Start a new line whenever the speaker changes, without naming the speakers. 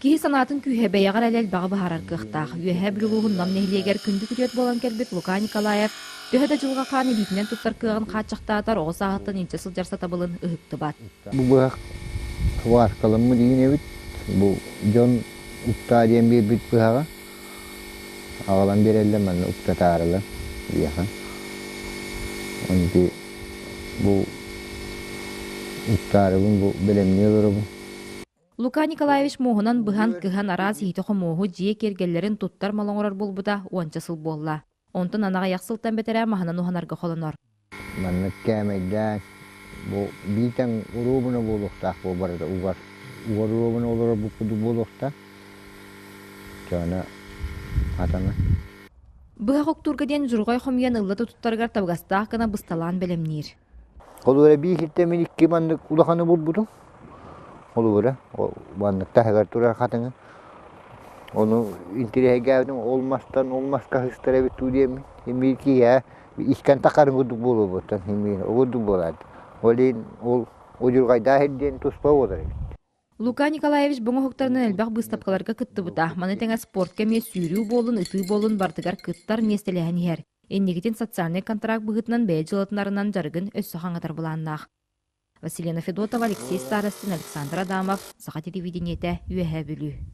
Киһи санаатын күүһэ бэйэҕэ эрэлэ элбэҕи быһаарар кыахтаах. Үөһээ Бүлүү улууһун Нам нэһилиэгэр күндү күтүөт буолан кэлбит Лука Николаев төһө да дьылҕа хаан илиитинэн туттар кыаҕын хааччахтаатар, оҕо сааһыттан илдьэ сылдьар сатабылын ыһыктыбат.
Бу быһах сваркаламмыт иин эбит. Бу дьон уктаа диэн биэрбит быһаҕа. Аҕалан биэрэллэр манна уктатаарылар биһиэхэ. Ону ити бу уктаарыбын бу бэлэмнии олоробун.
Лука Николаевич муоһунан быһан, кыһан араас иһити-хомуоһу, дьиэ киэргэллэрин туттар мал оҥорор буолбута уонча сыл буолла. Онтон аны аҕыйах сылтан бэтэрээ маһынан уһанарга холонор.
Маннык кээмэйдээн бу биитэн уруубуна буолуохтаах бу барыта угар. Угар уруубуна олорор курдук буолуохтаах. Чоно атана.
Быһах уктуурга диэн дьурҕай хомуйан ылла туттарыгар табыгастаах гына бысталаан бэлэмниир.
Холобура биир сиртэн мин икки маннык улаханы булбутум. Холобура маннык таһыгар турар хатыҥы. Ону интириэһиргээбитим ол мастан ол маска сыстар эбит дуу диэммин. Эмиэ киһи искэн тахарын курдук буолуобуттан эмиэ ол курдук буолаат. Ол иһин ол удьурҕайдаах сир диэн туспа буолар эбит.
Лука Николаевич бу оҥоһуктарынан элбэх быыстапкаларга кыттыбыта. Маны тэҥэ спортка эмиэ сүүрүү буоллун, ытыы буоллун барытыгар кыттар, миэстэлэһэн иһэр. Инникитин социальнай контракт быһыытынан бэйэ дьыалатын арынан дьарыгын өссө хаҥатар былааннаах. Василена Федотова, Алексей Старостин, Александр Адамов, Саха телевидениетэ, Үөһээ Бүлүү.